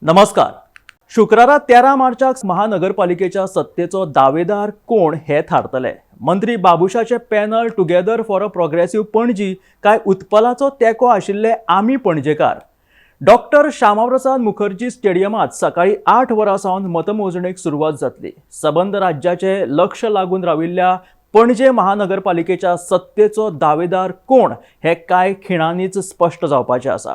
नमस्कार. शुक्रारा 13 मार्चाक महानगरपालिकेच्या सत्तेचो दावेदार कोण हे थारतले. मंत्री बाबुशाचे panel Together for a Progressive Panaji काय उत्पलाचो तेंको आशिल्ले आमी पणजेकार. डॉक्टर श्यामाप्रसाद मुखर्जी स्टेडियमात सकाळी 8 वरां सावन मतमोजणेक सुरवात जातली. सबंद राज्याचे लक्ष लागून राविल्ल्या पणजे महानगरपालिकेच्या सत्तेचो दावेदार कोण हे कांय खिणांनीच स्पश्ट जावपाचें आसा.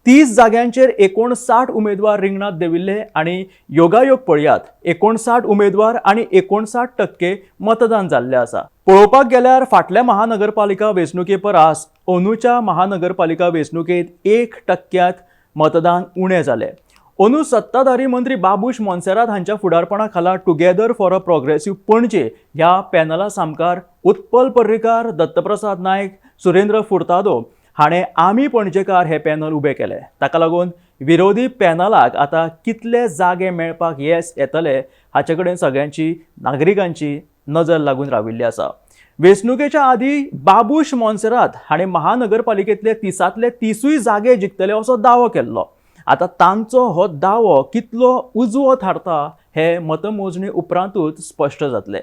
30 जाग्यांचेर 59 उमेदवार रिंगणात देविल्ले आनी योगायोग पळयात, 59 उमेदवार आनी 59% मतदान जाल्लें आसा. पळोवपाक गेल्यार फाटल्या महानगरपालिका वेंचणुके परस अंदूच्या महानगरपालिका वेंचणुकेंत 1 टक्क्यांत मतदान उणें जालें. अंदू सत्ताधारी मंत्री बाबूश मोन्सेरात हांच्या फुडारपणा खाला together for a progressive Panaji ह्या पॅनला सामकार उत्पल पर्रीकार, दत्तप्रसाद नायक, सुरेंद्र फुर्तादो हाणें आमी पणजेकार हे पॅनल उबें केलें. ताका लागून विरोधी पॅनलाक आतां कितले जागे मेळपाक येस येतले हाचे कडेन सगळ्यांची, नागरिकांची नजर लागून राविल्ली आसा. वेंचणुकेच्या आदीं बाबूश मोन्सेरात हाणें महानगरपालिकेंतले 30तांतले 30ूय जागे जिखतले असो दावो केल्लो. आतां तांचो हो दावो कितलो उजवो थारता हे मतमोजणी उपरांतूच स्पश्ट जातलें.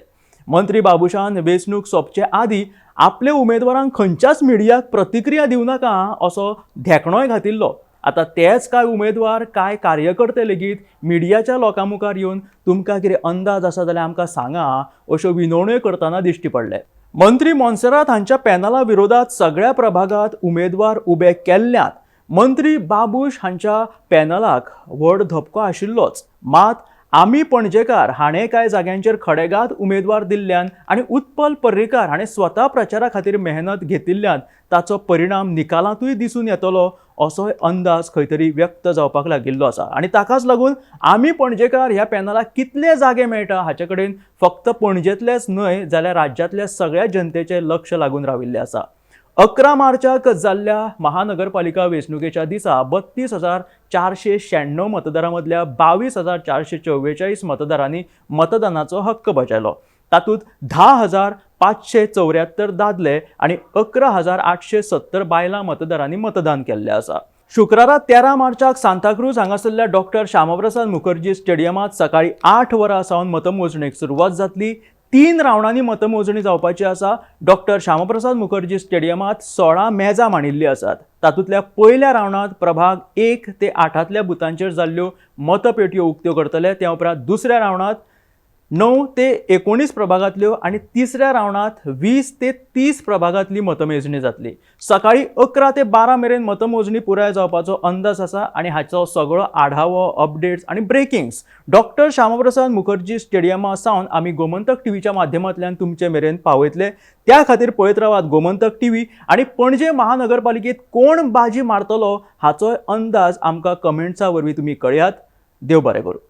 मंत्री बाबूशान वेंचणूक सोंपचे आदीं आपल्या उमेदवारांक खंयच्याच मिडियाक प्रतिक्रिया दिवं नाका असो धेंकणोय घातिल्लो. आतां तेच कांय उमेदवार, कांय कार्यकर्ते लेगीत मिडियाच्या लोकां मुखार येवन तुमकां कितें अंदाज आसा जाल्यार आमकां सांगा अश्यो विनवण्यो करतना दिश्टी पडले. मंत्री मोन्सेरात हांच्या पॅनला विरोधात सगळ्या प्रभागात उमेदवार उबे केल्ल्यान मंत्री बाबूश हांच्या पॅनलाक व्हड धपको आशिल्लोच, मात आमी पणजेकार हाणें कांय जाग्यांचेर खडेगात उमेदवार दिल्ल्यान आनी उत्पल पर्रीकार हाणें स्वता प्रचारा खातीर मेहनत घेतिल्ल्यान ताचो परिणाम निकालांतूय दिसून येतलो असोय अंदाज खंय तरी व्यक्त जावपाक लागिल्लो आसा. आनी ताकाच लागून आमी पणजेकार ह्या पॅनलाक कितले जागे मेळटा हाचे कडेन फक्त पणजेंतलेच न्हय जाल्यार राज्यांतल्या सगळ्या जनतेचें लक्ष लागून राविल्लें आसा. 11 मार्चाक जाल्ल्या महानगरपालिका वेंचणुकेच्या दिसा 32,496 मतदारां मदल्या 22,444 मतदारांनी मतदानाचो हक्क बजायलो. तातूंत 10,574 दादले आनी 11,870 बायलां मतदारांनी मतदान केल्लें आसा. शुक्रारा 13 मार्चाक सांताक्रूज हांगासरल्या डॉक्टर श्यामप्रसाद मुखर्जी स्टेडियमांत सकाळी 8 वरां सावन मतमोजणेक सुरवात जातली. तीन रावंडांनी मतमोजणी जावपाची आसा. डॉक्टर श्यामप्रसाद मुखर्जी स्टेडियमांत 16 मेजां मांडिल्लीं आसात. तातूंतल्या पयल्या रावंडांत प्रभाग 1 ते 8तांतल्या बुथांचेर जाल्ल्यो मतपेटयो उक्त्यो करतले. त्या उपरांत दुसऱ्या रावंडांत 9 ते 19 प्रभागांतल्यो आनी तिसऱ्या रावंडांत 20 ते 30 प्रभागांतली मतमेजणी जातली. सकाळी 11 ते 12 मेरेन मतमोजणी पुराय जावपाचो अंदाज आसा आनी हाचो सगळो आढावो, अपडेट्स आनी ब्रेकिंग्स डॉक्टर श्यामप्रसाद मुखर्जी स्टेडियमा सावन आमी गोमंतक टीव्हीच्या माध्यमांतल्यान तुमचे मेरेन पावयतले. त्या खातीर पळयत रावात गोमंतक टीव्ही आनी पणजे महानगरपालिकेत कोण बाजी मारतलो हाचोय अंदाज आमकां कमेंट्सा वरवीं तुमी कळयात. देव बरें करूं.